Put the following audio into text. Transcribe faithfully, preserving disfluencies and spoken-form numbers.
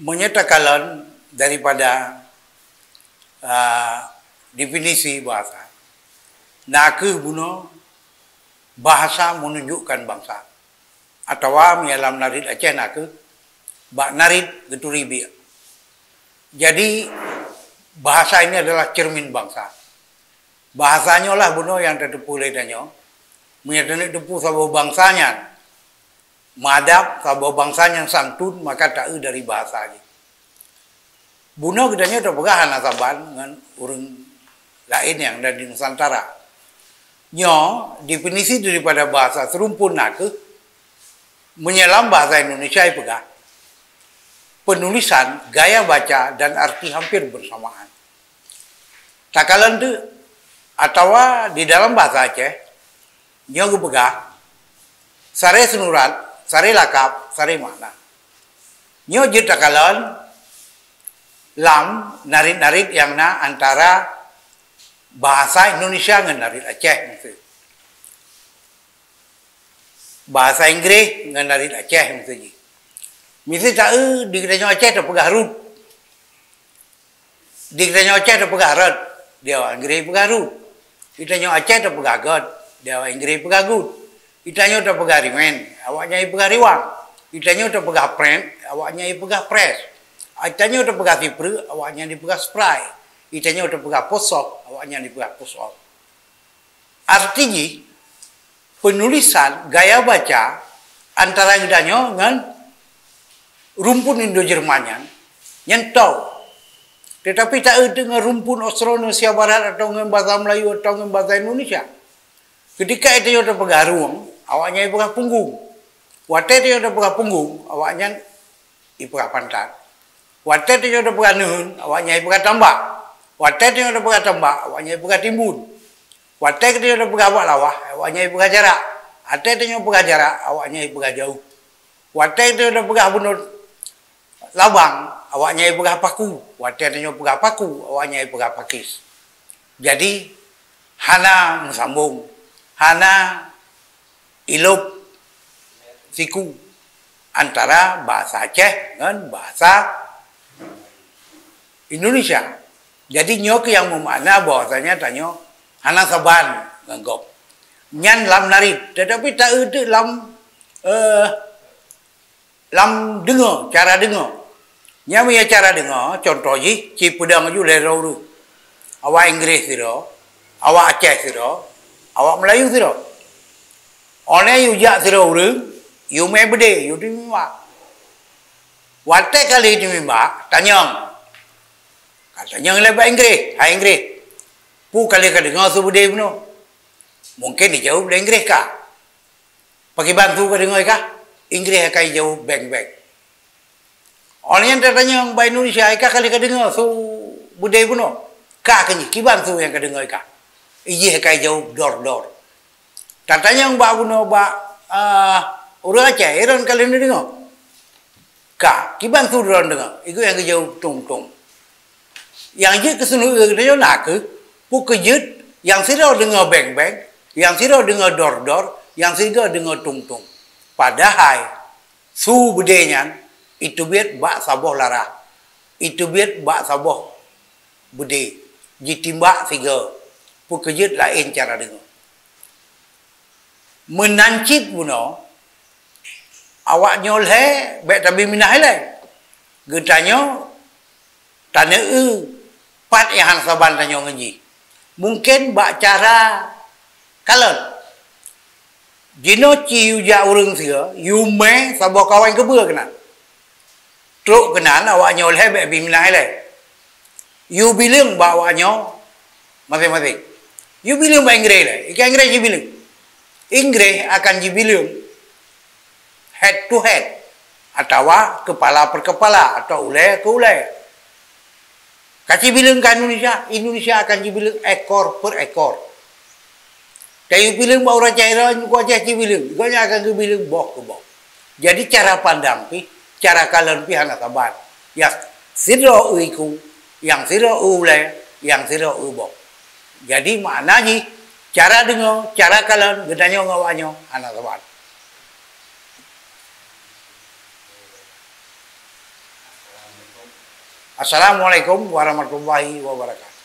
Meunyoe takalon daripada, ah, definisi bahasa, nakeuh bunoe bahasa menunjukkan bangsa, atawa meunyoe lam narit Aceh nakeuh bak narit geuturi biek. Jadi, bahasa ini adalah cermin bangsa. Bahasa nyoe lah bunoe nyang tateupeue lé tanyoe. Meunyoe taneuk teupeue saboh bangsa nyan meuadab, saboh bangsa nyan santun, maka taeu dari bahasa jih. Bunoe geutanyoe tapeugah hana saban ngon ureuëng laén nyang na di Nusantara. Nyoe definisi daripada bahasa seurumpun nakeuh, meunyoe lam bahasa Indonesia ipeugah, penulisan, gaya baca, dan arti hampir bersamaan. Takalon teuk, atawa di dalam bahasa Aceh, nyoe geupeugah, saré seunurat, saré lakab, saré makna. Nyoe jeuet takalon lam narit-narit nyang na antara bahasa Indonesia ngon narit Aceh miseue. Bahasa Inggréh ngon narit Aceh miseue jih. Miseue taeu di geutanyoe Aceh tapeugah rot. Di geutanyoe Aceh tapeugah rot, di awak Inggréh peugah rot. Di tanyoe Aceh tapeugah got, di awak Inggréh peugah gut. Di tanyoe tapeugah riwen, awaknyan jipeugah riwang. Di tanyoe tapeugah print, awaknyan jipeugah press. Di tanyoe tapeugah sipreuk, awaknyan jipeugah spray. Di tanyoe tapeugah posoh, awaknyan jipeugah posoh. Arti jih, penulisan gaya baca antara geutanyoe ngon rumpun Indo-Jerman nyan, nyan tau. Tetapi taeu teuk ngon rumpun Austronesia Barat atawa ngon bahasa Melayu atawa ngon bahasa Indonesia. Ketika tanyoe tapeugah rueng, awaknyan jipeugah punggung. Watée tanyoe tapeugah punggung, awaknyan jipeugah pantat. Watée tanyoe tapeugah neuheun, awaknyan jipeugah tambak. Watée tanyoe tapeugah tambak, awaknyan jipeugah timbun. Watée tanyoe tapeugah bak lawah, awaknyan jipeugah jarak. Watée tanyoe peugah jarak, awaknyan jipeugah jauh. Watée tanyoe tapeugah bunoe labang, awaknyan jipeugah paku. Watée tanyoe peugah paku, awaknyan jipeugah pakis. Jadi, hana meusambong, hana ilop siku antara bahasa Aceh ngon bahasa Indonesia. Jadi, nyoe keuh nyang meumakna bahwasanya tanyoe hana saban ngon gob. Nyan lam narit, tetapi taeu teuk lam, eh, lam deungoe, cara deungoe. Nyan meunyoe cara deungoe, cuntoh jih, ci peudong aju lhée droe ureuëng. Awak Inggréh sidroe, awak Aceh sidroe, awak Meulayu sidroe. Óh lheueh yue jak sidroe ureuëng, yue mé beudé, yue teumimbak. Watée ka lheueh teumimbak, tanyong. Ka tanyong lé bak Inggréh, "Hai Inggréh, peue ka lheueh kadeungoe su beudé bunoe?" Mungken jijaweueb lé Inggréh ka. "Pakriban su kadeungoe i kah?" Inggréh akan jijaweueb beng-beng. Óh lheueh nyan tatanyong bak Indonesia, "I kah ka lheueh kadeungoe su beudé bunoe?" "Ka," kheun jih, "kiban su nyang kadeungoe i kah?" Ijih akan jijaweueb dor-dor. Tatanyong bak bunoe bak, ah, ureuëng Aceh, "I droen ka lheueh neudeungoe?" "Ka, kiban su droen deungoe?" Igoe nyang geujaweueb tung-tung. Nyang jeuet keu seunuéue geutanyoe nakeuh, peu keuh jeuet nyang sidroe deungoe beng-beng, nyang sidroe deungoe dor-dor, nyang sidroe deungoe tung-tung. Padahai su beudé nyan iteubiet bak saboh larah, iteubiet bak saboh beudé, jitimbak sigoe, peu keuh jeuet laén cara deungoe. Meunan cit bunoe, awak nyoe lhée bék tabi minah ilée. Geutanyoe taneu-eu pat nyang hana saban tanyoe ngon jih. Mungken bak cara kalon. Jinoe ci yue jak ureuëng sigoe, yue mé saboh kawan keubeue keunan. Trok keunan awak nyoe lhée bék bi minah ilée. Yue bileueng bak awak nyoe maséng-maséng. Yue bileueng bak Inggréh lé, i kah Inggréh jibileueng. Inggréh akan jibileueng head to head, atawa kepala per kepala, atawa ulée keu ulée. Ka jibileueng keu Indonesia, Indonesia akan jibileueng ekor per ekor. Ka jibileueng bak ureuëng Aceh, ureuëng Aceh jibileueng, gobnyan akan geubileueng boh keu boh. Jadi, cara pandang pih, cara kalon pih hana saban. Nyang sidroe eu iku, nyang sidroe eu ulée, nyang sidroe eu boh. Jadi, makna jih, cara deungoe, cara kalon geutanyoe ngon awak nyoe hana saban. Assalamualaikum warahmatullahi wabarakatuh.